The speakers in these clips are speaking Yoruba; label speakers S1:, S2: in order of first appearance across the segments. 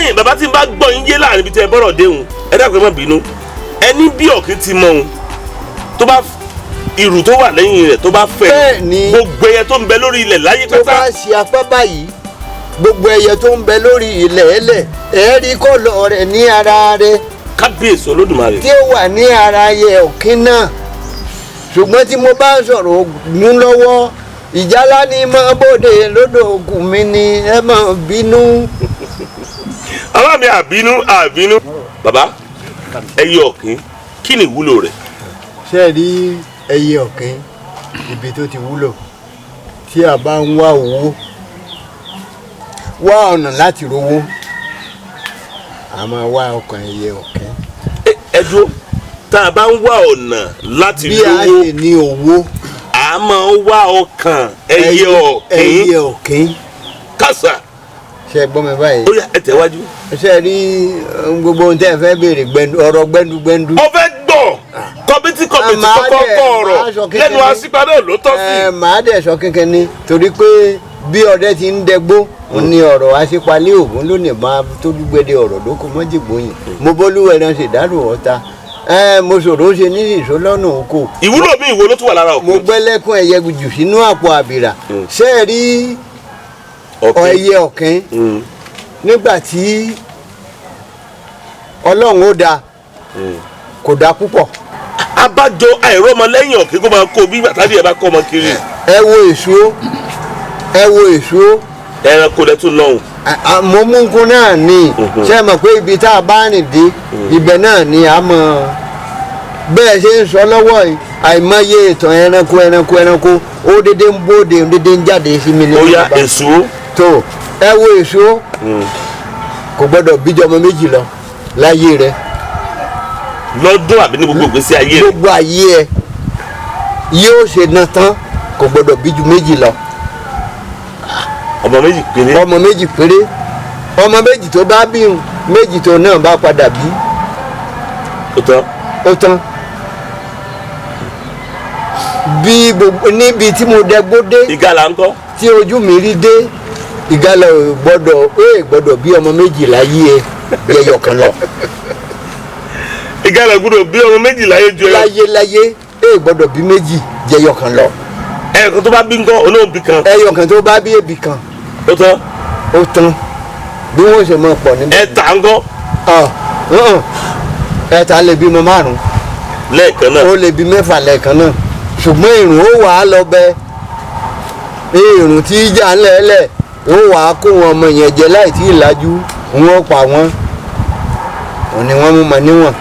S1: Ẹ̀yin bàbá, tí n bá gbọ́ yín yé láàrin ibi tí ẹ bọ́rọ̀ déhùn, ẹ dákun, ẹ má bínú. Ẹni bí ọ̀kín ti mọ òun, tó bá ìrù tó wà lẹ́yìn rẹ̀ tó bá fẹ̀,
S2: Bẹ́ẹ̀ ni.
S1: gbogbo ẹyẹ tó ń bẹ lórí ilẹ̀ láyé
S2: Tó
S1: pátá,
S2: bá ṣe apá báyìí, gbogbo ẹyẹ tó ń bẹ lórí ilẹ̀ ẹlẹ̀, ẹ rí kọ́lọ̀ rẹ̀ ní ara rẹ̀.
S1: Kábíyèsí Olódùmarè.
S2: Tí ó wà ní ara ẹyẹ ọ̀kín náà. Ṣùgbọ́n tí mo bá ń sọ̀rọ̀ Ògún lọ́wọ́, ìjálá ní mọ́ bóde lódò ògùn mi ni, ẹ má bínú.
S1: Bàbá mi, àbínú àbínú. Bàbá, ẹyẹ ọ̀kín, kí ni ìwúlò rẹ̀?
S2: Ṣé ẹ rí ẹyẹ ọ̀kín, ibi tó ti wúlò, tí a bá ń wá owó, wá ọ̀nà láti rówó, a máa wá ọkàn ẹyẹ ọ̀kín.
S1: Ẹ dúró, tá a bá ń wá ọ̀nà láti
S2: Bí a
S1: lówó,
S2: ṣe ní owó,
S1: a máa ń wá ọkàn ẹyẹ ọ̀kín.
S2: Ẹyẹ ọ̀kín.
S1: Kásá.
S2: Ṣé ẹ gbọ́ mi báyìí?
S1: Ó yá, ẹ tẹ̀wájú.
S2: Ṣé ẹ rí gbogbo ohun tẹ́ ẹ fẹ́ béèrè, gbẹndu ọ̀rọ̀ gbẹndugbẹndu.
S1: Ó fẹ́ gbọ́ kọ́bítì kọ́bítì.
S2: Màá
S1: kọ́kọ́ kọ́ ọ̀rọ̀
S2: màá sọ kékeré.
S1: lẹ́nu asípa náà ló tọ́ sí.
S2: Ẹ màá dẹ̀ sọ kínkínní, torí pé bí ọdẹ ti ń dẹgbó ní ọ̀rọ̀ àṣepalẹ̀ Ògún lónìí máa tó dúgbẹ́dẹ ọ̀rọ̀ lóko mọ́jìgbóyìn, mo bólúwẹ̀rẹ̀ ṣèdárò ọ̀tá ẹ, mo ṣòro ṣe ní ìṣó lọ́nà oko.
S1: Ìwúlò mi ìwo ló tún wà lára
S2: Mo
S1: ọ̀kín?
S2: gbẹ́lẹ́kùn ẹyẹ jù sínú àpò àbìrà. Ṣé ẹ rí
S1: Ọ̀kín.
S2: ẹyẹ ọ̀kín, nígbà tí Ọlọ́run ó dá, kò dá púpọ̀.
S1: Abájọ àìrọ́mọlẹ́yìn ọ̀kín kó máa kó bí bàtàdì ẹ̀ bá kọ́ ọmọ kiri.
S2: Ẹ wo èso, ẹ wo èso.
S1: Ẹranko lẹ tún lọ́hùn.
S2: Mo mú nǹkan náà ní. Ṣé ẹ mọ̀ pé ibi tá a bá rìn dé, ibẹ̀ náà ni a mọ̀ bẹ́ẹ̀ ṣe ń sọ lọ́wọ́ yìí. Àìmọye ìtàn ẹranko, ẹranko, ẹranko, ó dédé ń bóde, ó dédé ń jáde sí mi ní
S1: Ó yá.
S2: bàbá.
S1: Èso.
S2: Tó ẹ wo èso, kò gbọ́dọ̀ bíjọ ọmọ méjì lọ láyé rẹ.
S1: Lọ́dún àbí ní gbogbo ìgbésí ayé rẹ̀?
S2: Gbogbo ayé ẹ yóò ṣe ná tán, kò gbọ́dọ̀ bí ju méjì lọ.
S1: Ọmọ méjì péré?
S2: Ọmọ méjì péré. Ọmọ méjì tó bá bí un, méjì tó náà bá padà bí,
S1: Ó tán.
S2: Ó tán. Bí gbogbo níbi tí mo dẹgbó dé,
S1: Ìgalà ńkọ́?
S2: tí ojú mi rí dé, ìgalà ò gbọ́dọ̀, ó gbọ́dọ̀ bí ọmọ méjì láyé ẹ jẹyọ kan lọ.
S1: Ìgalà gbọ́dọ̀ bí ọmọ méjì láyé ju ẹyọ?
S2: Láyé láyé, ó gbọ́dọ̀ bí méjì jẹyọ kan lọ.
S1: Ẹ̀ẹ̀kan tó bá bí ńkọ́, olóhùn bí kan?
S2: Ẹyọ kan tó bá bí, èbì kan.
S1: Ó tán.
S2: Ó tán. Bí wọ́n ṣe máa pọ̀ níbẹ̀.
S1: Ẹ̀ta ńkọ́?
S2: Ọ̀ ọ̀hún, ẹ̀ta lè bímọ márùn-ún.
S1: Lẹ́ẹ̀kan náà?
S2: Ó lè bí mẹ́fà lẹ́ẹ̀kan náà, ṣùgbọ́n ìrùn ó wà á lọ bẹ, ìrùn tí í jà ńlẹ̀ẹ́lẹ̀ ó wà á kó wọn ọmọ yẹn jẹ láì tí ì lajú, wọn pa wọn, òun ni wọ́n mú mọ níwọ̀n.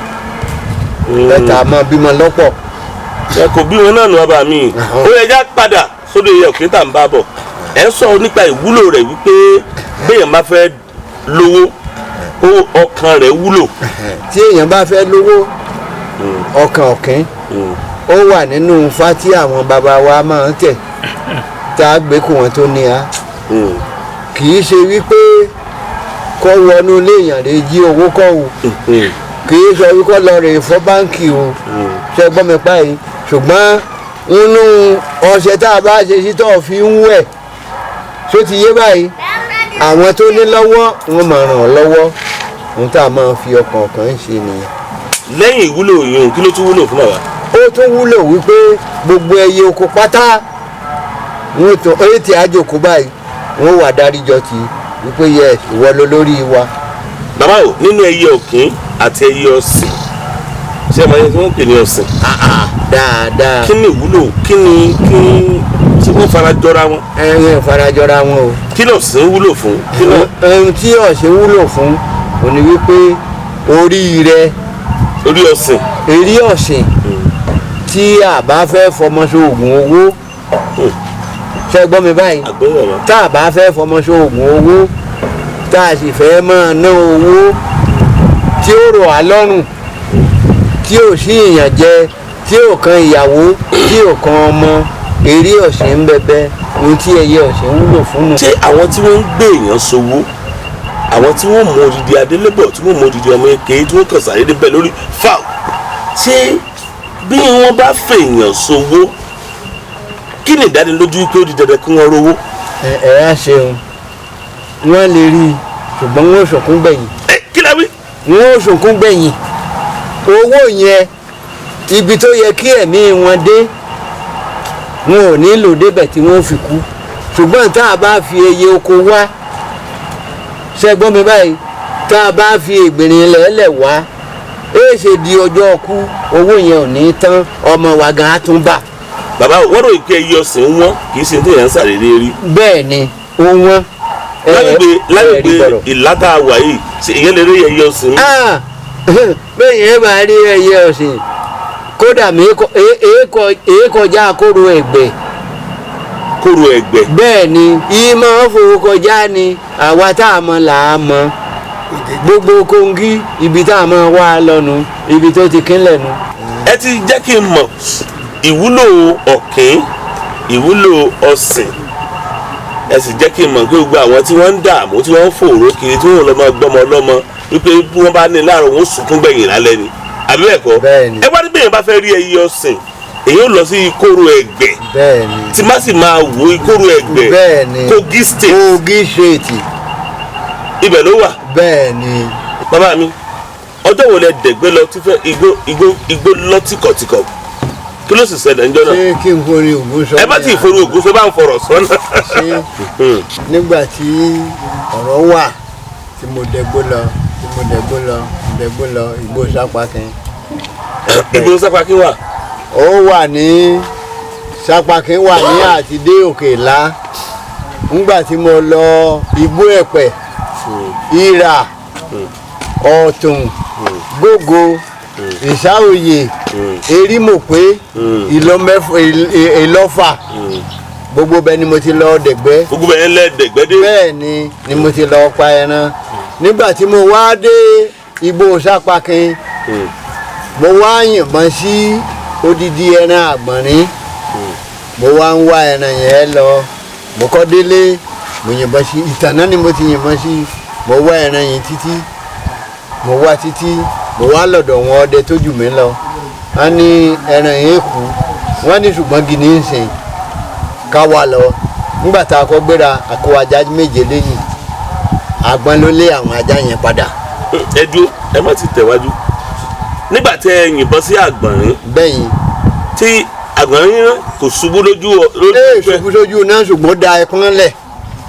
S2: Ẹ̀ta máa bímọ lọ́pọ̀.
S1: Ẹ kò bí wọn náà nù, bàbá mi. Ó yẹ já padà sódò ẹyẹ ọ̀kín tá à ń bá bọ̀. Ẹ ń sọ nípa ìwúlò rẹ̀ wípé béèyàn bá fẹ́ lówó, ó ọkàn rẹ̀ wúlò.
S2: Tí èèyàn bá fẹ́ lówó, ọkàn ọ̀kín ó wà nínú ifá tí àwọn bàbá wa máa ń tẹ̀ tá a gbé kó wọn tó ní a. Kì í ṣe wípé kọ́ wọnú ilé èèyàn rè jí owó kọ́ o, kì í sọ wípé lọ rè fọ́ báǹkì o. Ṣe gbọ́ mi páyì? Ṣùgbọ́n inú ọṣẹ tá a bá ṣe sí tó fi ń wẹ̀, ṣó ti yé báyìí? Àwọn tó ní lọ́wọ́, wọn máa ràn ọ́ lọ́wọ́. Ohun tá a máa fi ọkàn kan ṣe nìyẹn.
S1: Lẹ́yìn ìwúlò yìí, kí ló tún wúlò fún bàbá?
S2: Ó tún wúlò wípé gbogbo ẹyẹ oko pátá, wọn tó eyín tí àjòkó báyìí, wọn wà dáríjọ tì í wípé yẹ ìwọ ló lórí wa.
S1: Bàbá o, nínú ẹyẹ ọ̀kín àti ẹyẹ ọ̀sìn, ṣé ẹ máa yẹ kí wọ́n pè ní ọ̀sìn?
S2: Dáadáa.
S1: Kí ni ìwúlò? Kí ni kí tí wọ́n fara jọra wọn?
S2: Ẹyin ìfarajọra wọn o.
S1: Kí lọ̀sìn wúlò fún? Kí lọ
S2: Ohun tí ọ̀sìn wúlò fún òní wípé orí rẹ,
S1: Orí ọ̀sìn.
S2: Eré ọ̀sìn, tí a bá fẹ́ fọmọ sóògùn owó, ṣe gbọ́ mi báyìí?
S1: Àgbẹ̀wò bàbá.
S2: Tá a bá fẹ́ fọmọ sóògùn owó, tá a sì fẹ́ máa ná owó tí ó rọ̀ á lọ́rùn, tí ò sí ìyànjẹ, tí ò kan ìyàwó, tí ò kan ọmọ, eré ọ̀sìn ń bẹbẹ. Ohun tí ẹyẹ ọ̀sìn wúlò fún nù.
S1: Ṣé àwọn tí wọ́n ń gbé èèyàn sowó, àwọn tí wọ́n mú odidi adélébọ̀, tí wọ́n mú odidi ọmọ èké, tí wọ́n kàn sáré débẹ̀ lórí fáw, ṣé bí wọ́n bá fèèyàn sowó, kí ni ìdánilójú pé ó di dandan kí wọ́n rówó?
S2: Ẹ ẹ á ṣeun, wọ́n lè rí i. Ṣùgbọ́n wọ́n sunkún gbẹ̀yìn.
S1: Ẹ kí la wí.
S2: Wọ́n sunkún gbẹ̀yìn. Owó yẹn, ibi tó yẹ kí ẹ̀mí wọn dé, wọn ò ní lò débẹ̀ tí wọ́n fi kú. Ṣùgbọ́n tá a bá fi eye oko wá, ṣẹ́gbọ́n mi báyìí, tá a bá fi ìgbìnrin lẹ́lẹ̀ wá, èè ṣe di ọjọ́ kú, owó yẹn ò ní tán, ọmọ wa gan á tún bà.
S1: Bàbá, wọ́n rò pé ẹyẹ ọ̀sìn wọn kì í ṣe ní èèyàn ṣàdédé rí.
S2: Bẹ́ẹ̀ ni, ó wọ́n.
S1: Lágbègbè ìlàtà wà yìí, ṣe èèyàn lè rí ẹyẹ ọ̀sìn mi?
S2: Bẹ́ẹ̀ yẹn máa rí ẹyẹ ọ̀sìn, kódà mi èé kọjá kóró ẹ̀gbẹ́.
S1: Kóró ẹ̀gbẹ́.
S2: Bẹ́ẹ̀ ni, ìmọ̀ fowó kọjá ni àwa tá a mọ̀ là á mọ̀. Gbogbo Kogi, ibi tá a mọ̀ wá lọ́nu, ibi tó ti kínlẹ̀ nu.
S1: Ẹ ti jẹ́ kí n mọ̀ ìwúlò ọ̀kín, ìwúlò ọ̀sìn. Ẹ sì jẹ́ kí n mọ̀ pé gbogbo àwọn tí wọ́n ń dààmú, tí wọ́n ń fòró kiri, tí wọ́n lọ máa gbọ́mọ lọ́mọ, wípé bí wọ́n bá ní láàárọ̀, wọ́n sunkún gbẹ̀yìn lálẹ́ ni, àbí bẹ́ẹ̀ kọ́?
S2: Bẹ́ẹ̀ni.
S1: Ẹ wá ní bẹ́ẹ̀ bá fẹ́ rí ẹyẹ ọ̀sìn, èyí ò lọ sí ìkóró ẹ̀gbẹ́.
S2: Bẹ́ẹ̀ni.
S1: Tí má sì máa wo ìkóró ẹ̀gbẹ́.
S2: Bẹ́ẹ̀ni.
S1: Kogi State.
S2: Kogi State.
S1: Ibẹ̀ ló wà.
S2: Bẹ́ẹ̀ni.
S1: Bàbá mi, ọjọ́ wo lẹ dẹ̀gbẹ́ lọ tí fẹ́ igbó igbó igbó lọ tìkọ̀tìkọ̀? Kí ló sì ṣẹlẹ̀ ńjọ́ náà?
S2: Ṣé kí n forí ògùn sọ?
S1: Ẹ bá ti forí ògùn sọ, bá ń fọ̀rọ̀ sọ́nà.
S2: Ṣé nígbà tí ọ̀rọ̀ wà tí mo dẹ̀gbó lọ, tí mo dẹ̀gbó lọ, dẹ̀gbó lọ igbó Sápákin.
S1: Igbó Sápákin wà?
S2: Ó wà ní Sápákin, wà ní àti dé Òkè Ìlá. Nígbà tí mo lọ igbó Ẹ̀pẹ̀, Ìrà, Ọ̀tún, Gógó, Ìsáòyè, Erímòpé, Ìlọ́fà, gbogbo bẹ́ẹ̀ ni mo ti lọ dẹ̀gbẹ́.
S1: Gbogbo bẹ́ẹ̀ lẹ dẹ̀gbẹ́ dé.
S2: Bẹ́ẹ̀ ni mo ti lọ pa ẹran. Nígbà tí mo wá dé igbó Sápákin, mo wá yìnbọn sí odidi ẹran àgbọ̀nrín. Mo wá ń wá ẹran yẹn lọ, mo kọ́ délé, mo yìnbọn sí ìtànà ni mo ti yìnbọn sí. Mo wá ẹran yẹn títí, mo wá títí, mo wá lọ́dọ̀ wọn ọdẹ tó jù mí lọ. Wọ́n ní ẹran yẹn kú, wọ́n ní ṣùgbọ́n gini ń sìn ká wá lọ. Nígbà tá a kọ́ gbéra, àkó ajá 7 lẹ́yìn, àgbọn ló lé àwọn ajá yẹn padà.
S1: Ẹ dúró, ẹ má ti tẹ̀wájú. Nígbà tẹ ẹ yìnbọn sí àgbọ̀nrín,
S2: bẹ́yìn,
S1: tí àgbọ̀nrín kò ṣubú lójú
S2: Ee, ṣubú sójú náà, ṣùgbọ́n da ẹpọ́n lẹ̀,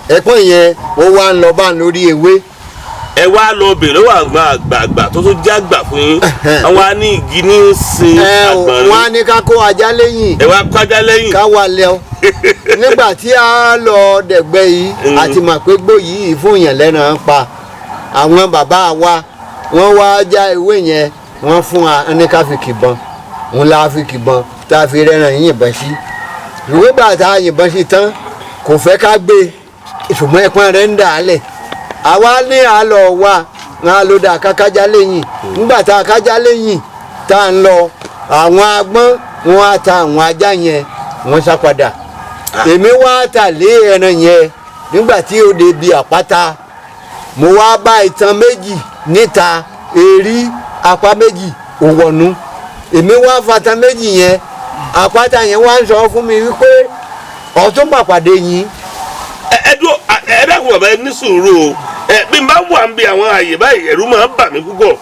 S2: ẹpọ́n yẹn ó wá ń lọ bá ń lórí ewé.
S1: Ẹ wá lọ bèrè lọ́wọ́ àwọn àgbààgbà tó tó jẹ́ àgbà fún yín, àwọn á ní igi ní í sin àgbọ̀nrín.
S2: Wọ́n á ní ká kó ajá lẹ́yìn.
S1: Ẹ wá kó ajá lẹ́yìn.
S2: Ká wà lọ. Nígbà tí a lọ dẹ̀gbẹ́ yìí, a ti mọ̀ pé gbó yìí fún yàn lẹ́ran pa. Àwọn bàbá wa, wọ́n wá já ewé yẹn, wọ́n fún wa ní ká fi kìbọn. Òun la fi kìbọn tá a fi rẹ́ran yìnbọn sí. Ṣùgbọ́n gbà tá a yìnbọn sí tán, kò fẹ́ ká gbé, ṣùgbọ́n ẹpọ́n rẹ̀ ń dà á lẹ̀. Àwa ní àlọ́ wa ń lò dà kákájá lẹ́yìn. Nígbà tá a kájá lẹ́yìn, tá a ń lọ, àwọn agbọ́n wọn á ta àwọn ajá yẹn, wọ́n sá padà. Èmi wá tà lé ẹran yẹn. Nígbà tí ó dé bi àpáta, mo wá bá ìtàn méjì níta, èrí apá méjì òwọ̀nú. Èmi wá fata méjì yẹn, àpáta yẹn wá ń sọ fún mi wípé ọ̀tún pàpàdé yín.
S1: Ẹ dúró, ẹ dákun bàbá, ẹ ní sùúrù o. Ẹ bí n bá wà ń bi àwọn àyè báyìí, ẹ̀rù máa ń bà mí púpọ̀.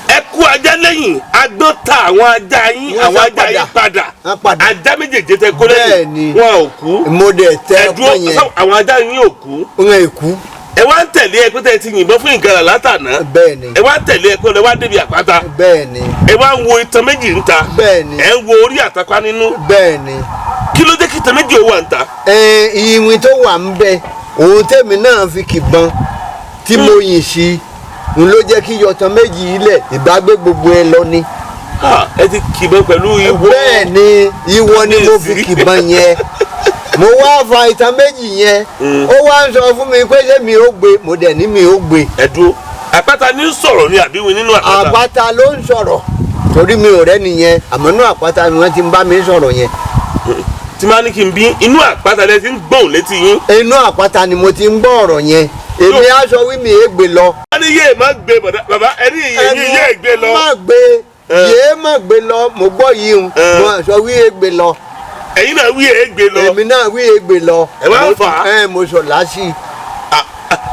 S1: Ẹ kú ajá lẹ́yìn, agbọ́n ta àwọn ajá yín,
S2: Wọ́n
S1: àwọn
S2: sá
S1: ajá yín padà.
S2: Wọ́n padà.
S1: Ajá méjèèjì tẹ kó lẹ́yìn,
S2: Bẹ́ẹ̀ni.
S1: wọn ò kú.
S2: Mo dẹ̀ tẹ
S1: Ẹ dúró,
S2: ọpọ́n yẹn.
S1: àwọn ajá yín ò kú?
S2: Wọn ò kú.
S1: Ẹ wá ń tẹ̀lé ẹ pé tẹ ti yìnbọn fún ìgalà látàná.
S2: Bẹ́ẹ̀ni.
S1: Ẹ wá ń tẹ̀lé ẹ pé ẹ wá débi àpáta.
S2: Bẹ́ẹ̀ni.
S1: Ẹ wá ń wo itan méjì ń ta.
S2: Bẹ́ẹ̀ni.
S1: Ẹ ń wo orí àtàpá nínú.
S2: Bẹ́ẹ̀ni.
S1: Kí ló dé kí itan méjì ó wà ń ta?
S2: Ẹ ìwìn tó wà ń bẹ, òun tèmi náà fi kìbọn tí mo yìn sí n ló jẹ́ kí yọtan méjì ilẹ̀ ìbágbé gbogbo ẹ lọ ni.
S1: Ẹ ti kìbọn pẹ̀lú ìwọ.
S2: Bẹ́ẹ̀ni, ìwọ ni mo fi kìbọn yẹn. Mo wá fa ìtàn méjì yẹn, ó wá ń sọ fún mi pé ṣé mi ò gbé, mo dẹ̀ ní mi ò gbé.
S1: Ẹ dúró, àpáta ní sọ̀rọ̀ ni àbí wí nínú àpáta?
S2: Àpáta ló ń sọ̀rọ̀, torí mi ò rẹ́ nìyẹn, àmọ́ inú àpáta ni wọ́n ti ń bá mi sọ̀rọ̀ yẹn.
S1: Tí máa ní kí n bí, inú àpáta lẹ ti ń gbóhùn létí yín?
S2: Inú àpáta ni mo ti ń gbọ́ ọ̀rọ̀ yẹn. Èmi á sọ wí mi ègbè lọ.
S1: Wọ́n ní yéè má gbé, bàbá ẹni yìí yéè gbé lọ.
S2: Má gbé, yéè má gbé lọ, mo gbọ́ yìí ń mo sọ wí ègbè lọ.
S1: Ẹ̀yin náà wí ègbè lọ.
S2: Èmi náà wí ègbè lọ.
S1: Ẹ wá ń fà á.
S2: Ẹ mo sọ lásì.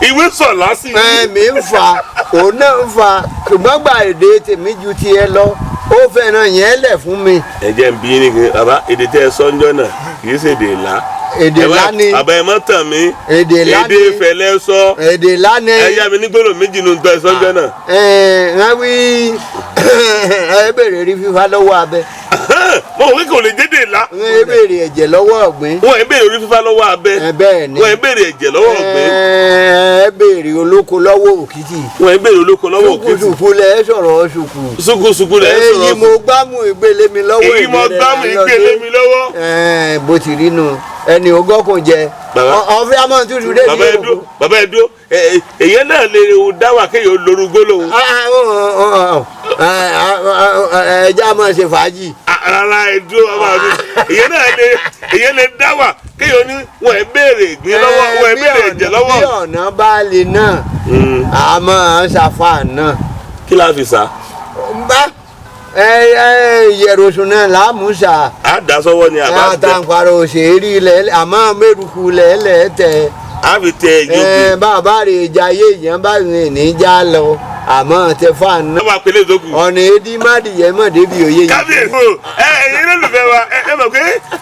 S1: Ìwé sọ̀ lásì.
S2: Mi ń fa, òun náà ń fa, ṣùgbọ́n gba èdè tèmi ju tiẹ̀ lọ, ó fẹ́ràn yẹn lẹ̀ fún mi.
S1: Ẹ jẹ́ n bí yín ní kí bàbá, èdè tẹ́ ẹ sọ́njọ́ náà kì í ṣe èdè ìlà.
S2: Èdè ńlá ni.
S1: Bàbá, ẹ mọ́ tàn mí.
S2: Èdè ńlá
S1: Èdè
S2: ni.
S1: Ifẹ̀ lẹ sọ.
S2: Èdè ńlá ni.
S1: Ẹ yá mi ní gbólóhùn méjì nínú tẹ́ ẹ sọ́njọ́ náà.
S2: Ẹ ẹ wí, ẹ béèrè rí fífa lọ́wọ́ abẹ.
S1: Mo wí kò lè jédè ìlà.
S2: Ẹ béèrè ẹ̀jẹ̀ lọ́wọ́ ọ̀gbìn.
S1: Wọ́n ẹ béèrè orí fífa lọ́wọ́ abẹ.
S2: Ẹ bẹ́ẹ̀ ni.
S1: Wọ́n ẹ béèrè ẹ̀jẹ̀ lọ́wọ́ ọ̀gbìn.
S2: Ẹ béèrè olóko lọ́wọ́ òkìtì.
S1: Wọ́n ẹ béèrè olóko lọ́wọ́ òkìtì.
S2: Ṣùkùṣùkù lẹ sọ̀rọ̀ ṣùkù.
S1: Ṣùkùṣùkù lẹ sọ̀rọ̀.
S2: Èyí mo gbámú ìgbélé mi lọ́wọ́.
S1: Èyí mo gbámú ìgbélé mi lọ́wọ́.
S2: Ẹ bó ti rí nu, ẹni ogọ́kùn jẹ ọ̀fẹ́ amọ̀ tútù dé.
S1: Bàbá ẹ dúró, bàbá ẹ dúró, èyàn náà lè dá wà kéèyàn lóru gbólóhùn.
S2: Ẹja máa ṣe fàájì.
S1: Rárá, ẹ dúró bàbá mi, èyàn náà lè, èyàn lè dá wà kéèyàn ní wọn ẹ béèrè ìgbín lọ́wọ́, wọn ẹ béèrè ẹ̀jẹ̀ lọ́wọ́.
S2: Bí ọ̀nà bá lè náà, a máa ṣàfà náà.
S1: Kí la fi sá?
S2: Bá yẹ̀rọ̀sùn náà làmúṣà.
S1: A dà sọ́wọ́ ni àbá
S2: tẹ. Àtàǹfààrọ̀ òṣèré ilẹ̀ àmọ́ mẹ́rùkù lẹ́lẹ̀ tẹ.
S1: A fi tẹ ẹ̀yìn òkú.
S2: Bàbá rẹ̀ jayé èèyàn bá rìn ní já lọ àmọ́ tẹ fáànù.
S1: Wọ́n máa pèlè ìdókù.
S2: Ọ̀nà èdè mádìyẹ mọ̀ débi òye yìí.
S1: Kábíyèsí o, ẹ ẹ̀yin lólùfẹ́ wa, ẹ mọ̀ pé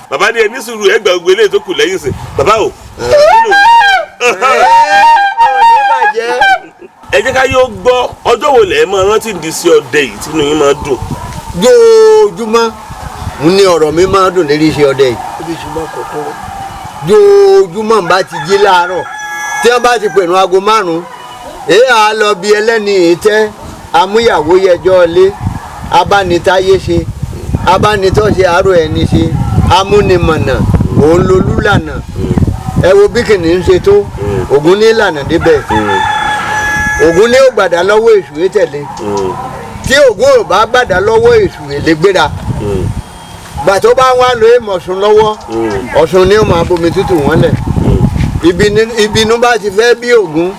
S1: bàbá ní ẹ ní sùúrù, ẹ gbà gbogbo eléyìí tó kù lẹ́yìn sí bàbá o. Ẹ jẹ́ ká yóò gbọ́, ọjọ́ wo lẹ̀ máa rántí di sí ọdẹ yìí tínú yín máa dùn?
S2: Jóojúmọ́ ní ọ̀rọ̀ mi máa dùn lérí iṣẹ́ ọdẹ yìí. Jóojúmọ́ bá ti jí láàárọ̀, tí wọ́n bá ti pè ní aago 5, èyí á lọ bí ẹlẹ́ni ètẹ́ amúyàwó yẹjọ́ ilé, abánitáyé ṣe, abánitọ́ṣe àárò ẹni ṣe, amúnimọ̀nà òun lolúlànà. Ẹ wo bí kìnìún ṣe tó, Ògún ní ìlànà débẹ̀. Ògún ní ó gbàdá lọ́wọ́ èṣù tẹ̀lé. Tí Ògún ò bá gbàdá lọ́wọ́ èṣù èlé gbéra. Gbà tó bá wá lo èèmọ̀ Ọ̀ṣun lọ́wọ́, Ọ̀ṣun ni ó máa bomi tútù wọ́n lẹ̀. Ìbínú bá ti fẹ́ bí Ògún,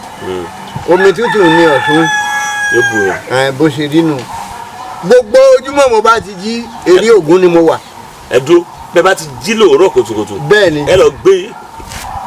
S2: omi tútù ni Ọ̀ṣun. Bó ṣe rí nu. Gbogbo ojúmọ́ mo bá ti jí, eré Ògún ni mo wà.
S1: Ẹ dúró, bẹ́ẹ̀ bá ti jí lóòrọ̀ kùtùkùtù.
S2: Bẹ́ẹ̀ ni.
S1: Ẹ lọ gbé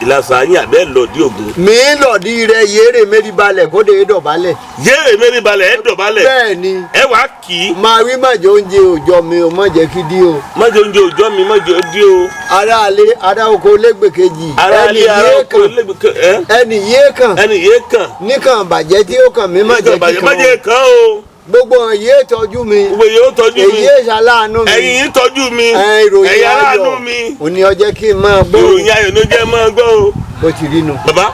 S1: ìlàsà yín àbẹ́ lọ́ọ̀dí Ògún.
S2: Mi lọ́ọ̀dí rẹ yéèrè mérí balẹ̀ kó de dọ̀bálẹ̀.
S1: Yéèrè mérí balẹ̀ ẹ dọ̀bálẹ̀.
S2: Bẹ́ẹ̀ ni.
S1: Ẹ wàá kì í.
S2: Máa wí má jẹ oúnjẹ òòjọ́ mi o, má jẹ́ kí dí o.
S1: Má jẹ oúnjẹ òòjọ́ mi, má jẹ dí o.
S2: Ará alé, ará oko lẹ́gbẹ̀kejì.
S1: Ará alé, ará oko lẹ́gbẹ̀kejì.
S2: Ẹnì yé kàn.
S1: Ẹnì yé kàn.
S2: Níkàn bàjẹ́ tí ó kàn mí, má jẹ́ kíkan.
S1: Má jẹ́ kàn o.
S2: Gbogbo yìí tọ́jú mi.
S1: Gbogbo yìí ó tọ́jú mi.
S2: Èyí ṣaláàánú mi.
S1: Ẹ̀yin yìí tọ́jú mi.
S2: Ìròyìn
S1: Ẹ̀yin aláàánú
S2: ayọ̀
S1: mi.
S2: Òní ọjẹ́ kí n máa gbọ́.
S1: Ìròyìn ayọ̀ ló jẹ́ máa gbọ́ o.
S2: Bó ti rí nu.
S1: Bàbá,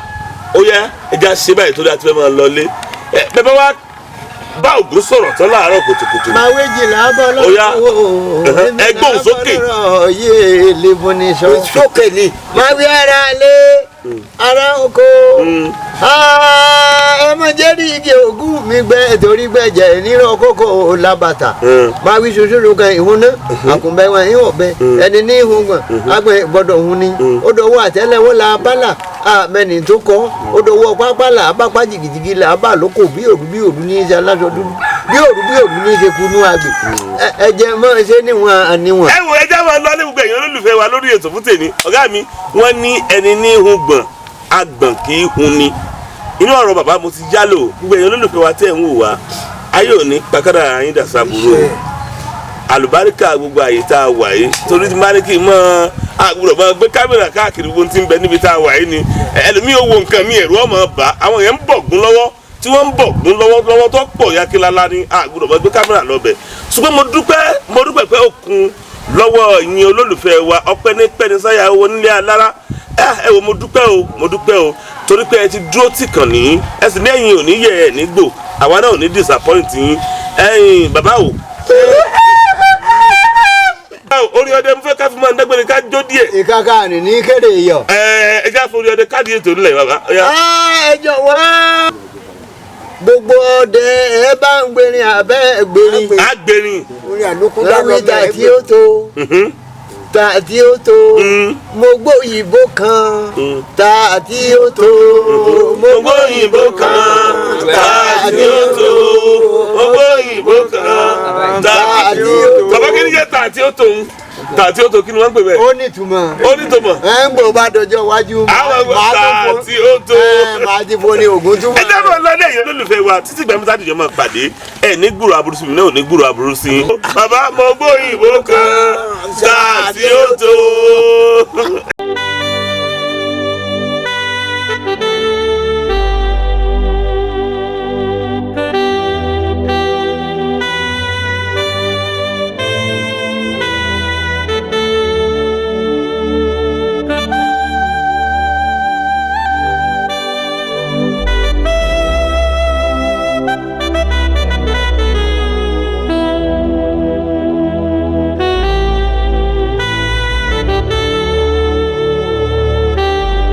S1: ó yá, ẹja ṣe báyìí tó dáa tí fẹ́ máa lọlé. Bẹ́ẹ̀ wá bá Ògún sọ̀rọ̀ tán láàárọ̀ kùtùkùtù.
S2: Máa wéjì lábọ́ lọ́wọ́.
S1: Ẹ gbóhùn sókè.
S2: Yé lébọn ní sọ.
S3: Sókè ni.
S2: Máa wí ara lé ara oko. Ẹ mọ jẹ́rìí igi Ògún mi gbẹ torí gbẹ̀jẹ̀ nírọ̀ kókó làbàtà. Máa wí ṣoṣo kan ìhun náà, àkùnbẹ́ wọn ìhùn ọ̀bẹ, ẹni ní ìhun gbọ̀n, agbẹ̀ gbọ́dọ̀ hun ni. Ó dọwọ́ àtẹ́lẹwọ́ la bálà, àmẹ́ni tó kọ́, ó dọwọ́ pápá là bápá jìgìjìgì là bá lóko bí òru bí òru ní í ṣe aláṣọ dúdú, bí òru bí òru ní í ṣe kunú àgbè. Ẹ jẹ́ mọ́ ṣé níwọ̀n àníwọ̀n.
S1: Ẹ wo, ẹ já máa lọ ní gbogbo ẹ̀yin olólùfẹ́ wa lórí ètò fún tèmi. Ọ̀gá mi, wọ́n ní ẹni ní ihun gbọ̀n, agbọ̀n kì í hun ni. Inú ọ̀rọ̀ bàbá mo ti jálò. Gbogbo ẹ̀yin olólùfẹ́ wa tẹ̀ ń wò wá, ayé òní pàkàdà yín dàsá burú o. Àlùbáríkà gbogbo àyè tá a wà yìí, torí ti máa ní kí n mọ àgùrọ̀ máa gbé kámẹ́rà káàkiri gbogbo tí ń bẹ níbi tá a wà yìí ni. Ẹlòmíì ò wo nǹkan mi, ẹ̀rù ọmọ bá àwọn yẹn ń bọ̀gún lọ́wọ́, tí wọ́n ń bọ̀gún lọ́wọ́ lọ́wọ́ tó pọ̀ yakilala ni àgùrọ̀ máa gbé kámẹ́rà lọ́bẹ̀. Ṣùgbọ́n mo dúpẹ́, mo dúpẹ́ pé òkun lọ́wọ́ ìyìn olólùfẹ́ wa, ọpẹ́ ní pẹ́ni sáyà owó nílé alára. Ẹ wo, mo dúpẹ́ o, mo dúpẹ́ o, torí pé ẹ ti dúró tì kàn ní, ẹ sì ní ẹ̀yin ò ní yẹ ẹ̀ nígbò, àwa náà ò ní disappoint yín. Ẹ̀yin bàbá o, orí ọdẹ mo fẹ́ ká fi máa ń dágbére ká jó díẹ̀.
S2: Ìkàkà ní ní kéde iyọ̀.
S1: Ẹ ẹ já forí ọdẹ káàdì ètò nílẹ̀ bàbá.
S2: Ẹ jọ̀wọ́ gbogbo ọdẹ ẹ bá ń gbèrin abẹ́ gbèrin.
S1: Á gbèrin.
S2: Lórí ta tí ó tó, ta tí ó tó, mo gbóyìnbó kan, ta tí ó tó,
S1: mo gbóyìnbó kan, ta tí ó tó, mo gbóyìnbó kan, ta tí ó tó. Bàbá kí ni jẹ́ Ṣé tààtí ó tó ń tààtí ó tó, kí ni wọ́n ń pè bẹ́ẹ̀?
S2: Ó nítumọ̀.
S1: Ó ní tó mọ̀.
S2: Ẹ ń gbọ́ bá dọjọ́ iwájú.
S1: Àwọn
S2: Màá tó fún
S1: tààtí ó tó.
S2: Ẹ máa ti fún ní ògùn túmọ̀.
S1: Ẹ dábọ̀ lọ́dẹ̀ yẹn, lólùfẹ́ wa, títí gbàmí tá àdìjọ́ máa pàdé. Ẹ ní gbúrò aburú sí mi náà, ò ní gbúrò aburú sí i. Bàbá, mo gbóyìnbó kan, tààtí ó tó.